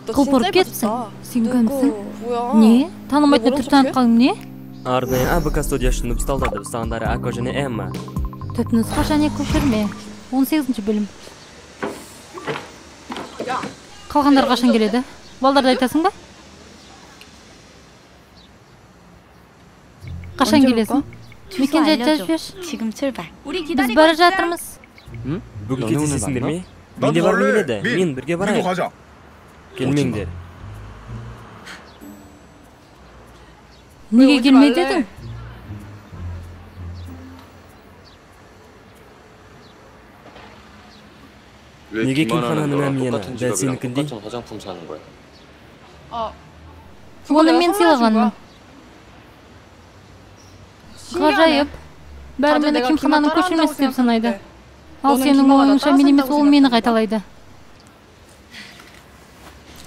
Құлпырып кетіпсің. Сен кімсің? Не? Танымайтын түр танытқаның не? Арнайы АБК студиясы нұпсталдады. Сандары Ако және Эмма. Түпнұсқа және көшірме. 18 бөлім. Қалғандар қашан келеді? Балдарды айтасың ба? Қашан келесің? Мекен жайды жазып жіберші. Біз бара жатырмыз. Бүгін кездесесіңдер ме? Мен де барғым келеді. Мен бірге барайық. Келмеңдер. Неге келмей дедің? Неге Ким Хананың әмияны дәл сенікіндей? Оны мен сыйлағанмын. Ғажайып. Бәрі мені Ким Хананың көшірмесі деп санайды. Ал сенің ойыңша мен емес, ол мені қайталайды.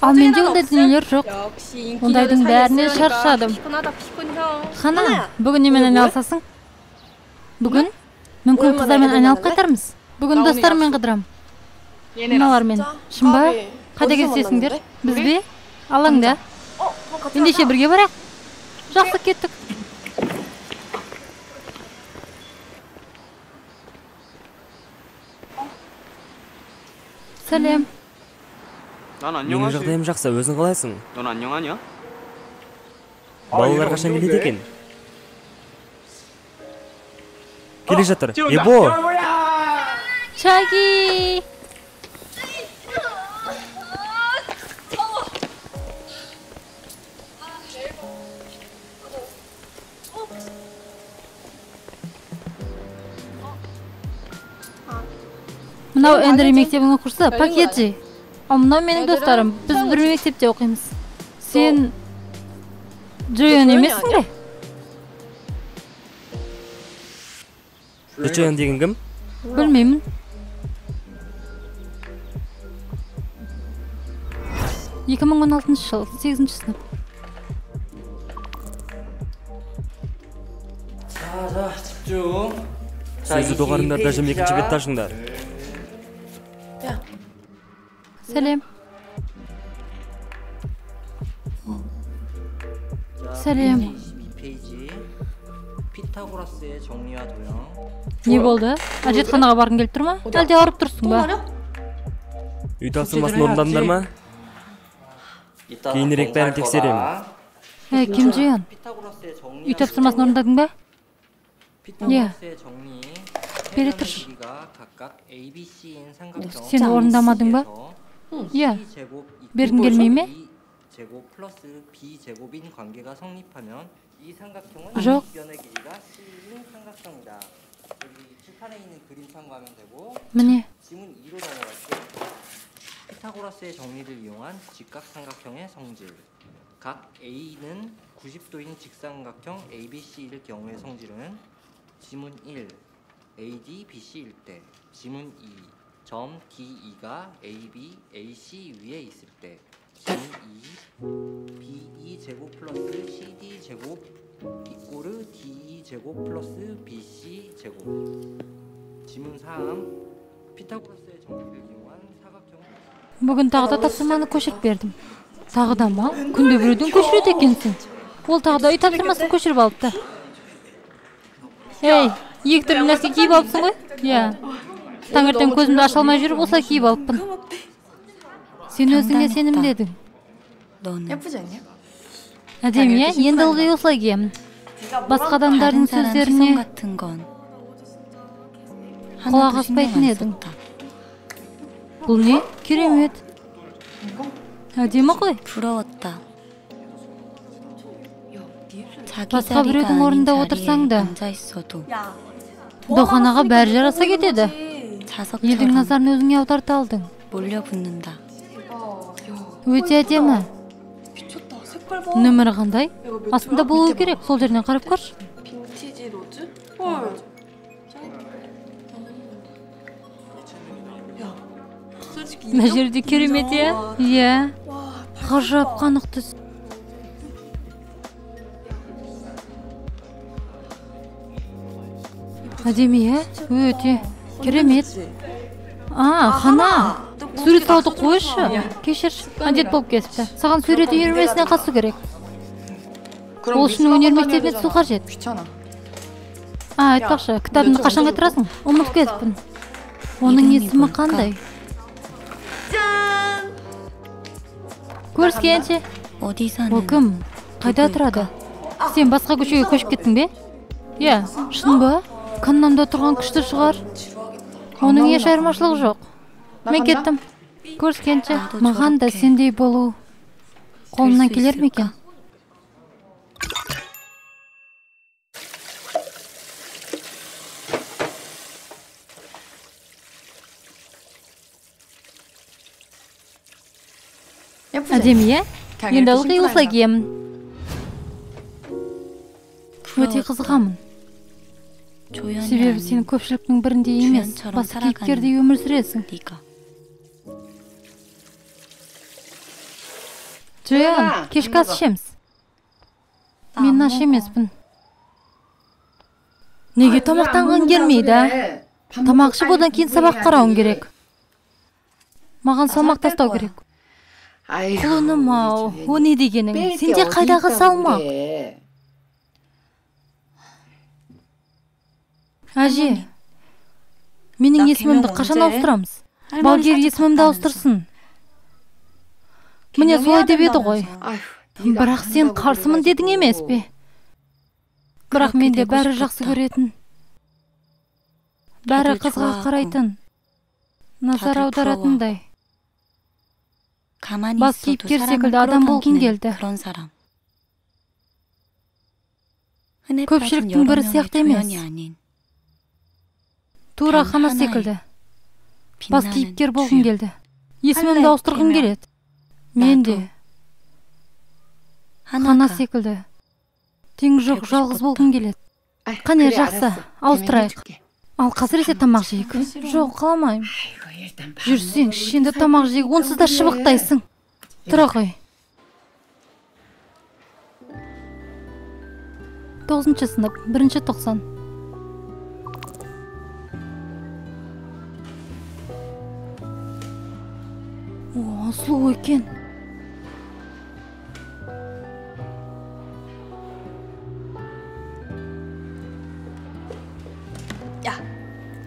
Ал менде ондай дүниелер жоқ. Ондайдың бәрінен шаршадым. Хана, бүгін немен айналысасың? Бүгін? Мүмкін қыздармен айналып қайтармыз. Бүгін достарыммен қыдырам. Мыналармен. Шын ба? Қайда кездесесіңдер? Біз бе? Алаңда. Ендеше бірге барайық. Жақсы, кеттік. Сәлем. Менің жағдайым жақсы, өзің қалайсың? Балалар қашан келеді екен? Келе жатыр. Ебо! Чаги! Мынау Эндри мектебінің оқушысы Пак Еджи. Ал мынау менің достарым. Біз бір мектепте оқимыз. Сен Джойон емессің бе? Джойон деген кім? Білмеймін. 2016 жыл, 8 сынып. Сөзді доғарыңдар да 22 бетті ашыңдар. Сәлем. Сәлем. Не болды? Әжетханаға барғың келіп тұр ма? Әлде ауырып тұрсың ба? Үй тапсырмасын орындадыңдар ма? Кейінірек бәрін тексеремін. Әй, Ким Джион, үй тапсырмасын орындадың ба? Иә. Бере тұршы. Сен орындамадың ба? Иә. Бергің келмей ме? Жоқ. Міне. 피타고라스의 정리를 이용한 직각삼각형의 성질. 각 A는 90도인 직삼각형 ABC일 경우의 성질은 지문 1, AD, BC일 때, 지문 2, 점 DE가 AB, AC 위에 있을 때, 지문 2, BE 제곱 플러스 CD 제곱 이꼬르 DE 제곱 플러스 BC 제곱. 지문 3, 피타고라스의 정리를 이용한 사각형. Бүгін тағы да тапсырманы көшіріп бердім. Тағы да ма? Күнде біреуден көшіреді екенсің. Ол тағы да үй тапсырмасын көшіріп алыпты. Ей, екі түрлі нәрсе киіп алыпсың ғой? Иә. Таңертең көзімді аша алмай жүріп, осылай киіп алыппын. Сен өзіңе сенімді едің. Әдемі, иә? Енді ылғи осылай киемін. Басқа адамдардың сөздеріне құлақ аспайтын едің. Бұл не? Керемет. Әдемі ғой. Басқа біреудің орнында отырсаң да, доханаға бәрі жараса кетеді. Елдің назарын өзіңе аударта алдың. Өте әдемі. Нөмірі қандай? Астында болуы керек. Сол жерінен қарап көрші. Мына жерде керемет, иә? Иә. Ғажап қанық түс. Әдемі, иә? Өте керемет. А, Хана. Сурет салуды қойшы. Кешірші, әдет болып кетіпті. Саған сурет үйірмесіне қатысу керек. Ол үшін өнер мектебіне түсу қажет. А, айтпақшы, кітабымды қашан қайтарасың? Ұмытып кетіппін. Оның есімі қандай? Көріскенше. Ол кім? Қайда тұрады? Сен басқа көшеге көшіп кеттің бе? Иә, шын ба? Каннамда тұрған күшті шығар. Оның еш айырмашылығы жоқ. Мен кеттім. Көріскенше. Маған да сендей болу қолымнан келер ме екен? Әдемі, иә? Енді ылғи осылай киемін. Өте қызығамын. Себебі сен көпшіліктің біріндей емес, басқа кейіпкердей өмір сүресің. Джоян, кешкі ас ішеміз. Мен аш емеспін. Неге тамақтанғың келмейді, а? Тамақ ішіп, одан кейін сабақ қарауың керек. Маған салмақ тастау керек. Құлыным-ау, о не дегенің? Сенде қайдағы салмақ? Әже, менің есімімді қашан ауыстырамыз? Балгер есімімді ауыстырсын. Міне солай деп еді ғой. Бірақ сен қарсымын дедің емес пе? Бірақ менде бәрі жақсы көретін, бәрі қызға қарайтын, назар аударатындай. Бас кейіпкер секілді адам болғым келді. Көпшіліктің бірі сияқты емес. Тура Хана секілді. Бас кейіпкер болғым келді. Есімімді ауыстырғым келеді. Мен де Хана секілді. Тең жоқ, жалғыз болғым келеді. Қане, жақсы, ауыстырайық. Ал қазір есе тамақ жейік. Жоқ, қаламаймын. Жүрсеңші, енді тамақ жейік, онсыз да шыбықтайсың. Тұра қой. 9-шы сынып, 1-ші 90. О, сұлу екен.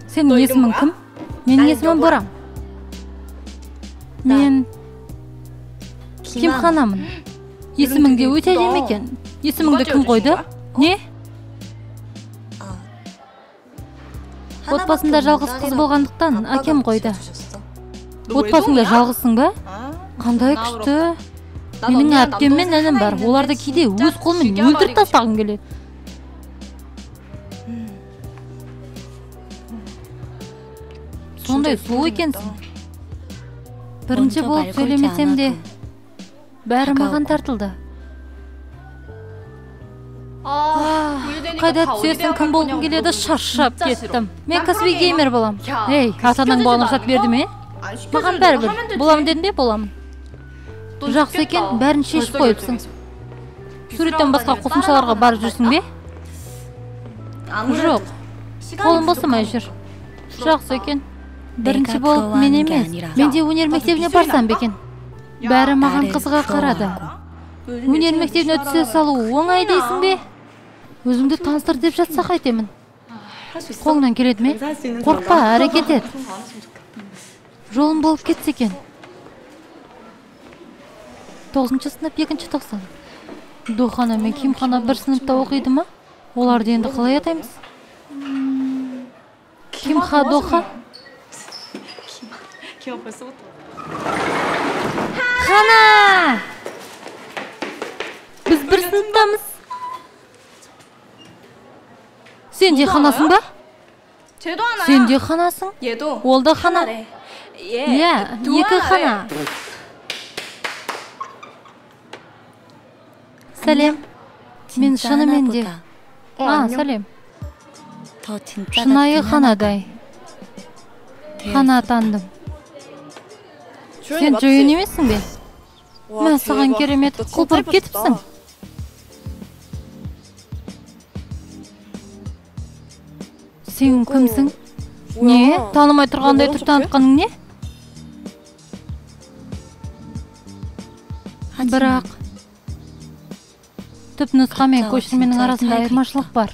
Сенің есімің кім? Менің есімім Борам. Мен Ким Ханамын. Есімің де өте әдемі екен. Есіміңді кім қойды? Не? Отбасында жалғыз қыз болғандықтан әкем қойды. Отбасыңда жалғызсың ба? Қандай күшті. Менің әпкем мен інім бар. Оларды кейде өз қолыммен өлтіріп тастағым келеді. Сондай сұлу екенсің. Бірінші болып сөйлемесем де, бәрі маған тартылды. Қайда түсерсің, кім болғым келеді, шаршап кеттім. Мен кәсіби геймер болам. Ей, ата-анаң бұған рұқсат берді ме? Маған бәрібір. Боламын дедің бе, боламын. Жақсы екен, бәрін шешіп қойыпсың. Суреттен басқа қосымшаларға барып жүрсің бе? Жоқ. Қолым босамай жүр. Жақсы екен. Бірінші болып мен емес. Мен де өнер мектебіне барсам ба екен? Бәрі маған қызыға қарады. Өнер мектебіне түсе салу оңай дейсің бе? Өзіңді таныстыр деп жатса қайтемін. Қолыңнан келеді ме? Қорықпа, әрекет ет. Жолым болып кетсе екен. 9-шы сынып, 2-ші 90. Дохана мен Кимхана бір сыныпта оқиды ма? Оларды енді қалай атаймыз? Кимха, Доха? Хана! Біз бір сыныптамыз. Сен де Ханасың ба? Сен де Ханасың? Ол да Хана. Иә, екі Хана. Сәлем. Мен шынымен де. А, сәлем. Шынайы Ханадай. Хана атандым. Сен Джоюн емессің бе? Мә, саған керемет, құлпырып кетіпсің. Сен кімсің? Не, танымай тұрғандай түр танытқаның не? Бірақ түпнұсқа мен көшірменің арасында айырмашылық бар.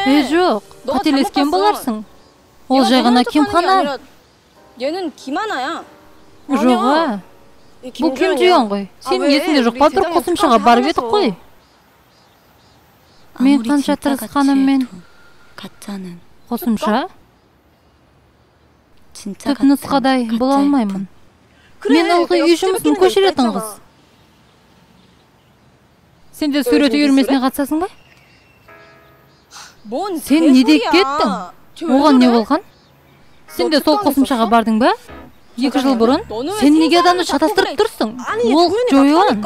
Е, жоқ, қателескен боларсың. Ол жай ғана Ким Хана. Жоға, бұл Ким Джион ғой. Сенің есіңде жоқ па, бір қосымшаға барып едік қой. Мен қанша тырысқаныммен қосымша түпнұсқадай бола алмаймын. Мен ылғи үй жұмысын көшіретін қыз. Сен де сурет үйірмесіне қатысасың ба? Сен не деп кеттің? Оған не болған? Сен де сол қосымшаға бардың ба? 2 жыл бұрын? Сен неге адамды шатастырып тұрсың? Ол Джойон.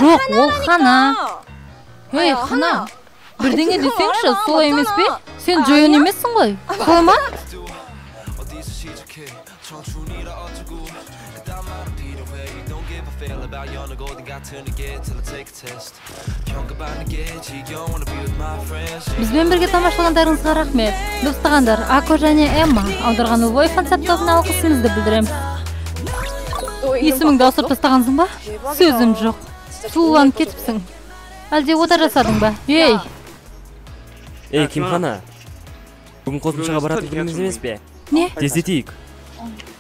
Жоқ, ол Хана. Ей, Хана, бірдеңе десеңші, солай емес пе? Сен Джойон емессің ғой, солай ма? Бізбен бірге тамашалағандарыңызға рахмет. Дыбыстағандар Ако және Эмма, аударған Увой фансап тобына алғысымызды білдіреміз. Есіміңді ауыстырып тастағансың ба? Сөзім жоқ. Сұлуланып кетіпсің. Әлде ота жасадың ба? Ей! Ей, Ким Хана, бүгін қосымшаға баратын күніміз емес пе? Не? Тездетейік.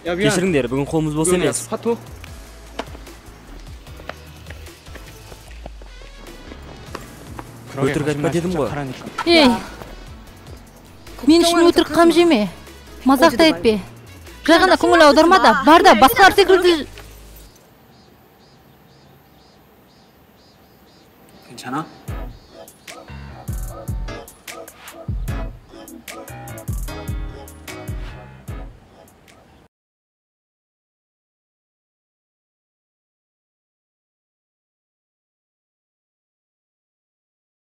Кешіріңдер, бүгін қолымыз бос емес. Өтірік айтпа дедім ғой. Ей, мен үшін өтірік қам жеме. Мазақ та етпе. Жай ғана көңіл аударма да, бар да, басқалар секілді.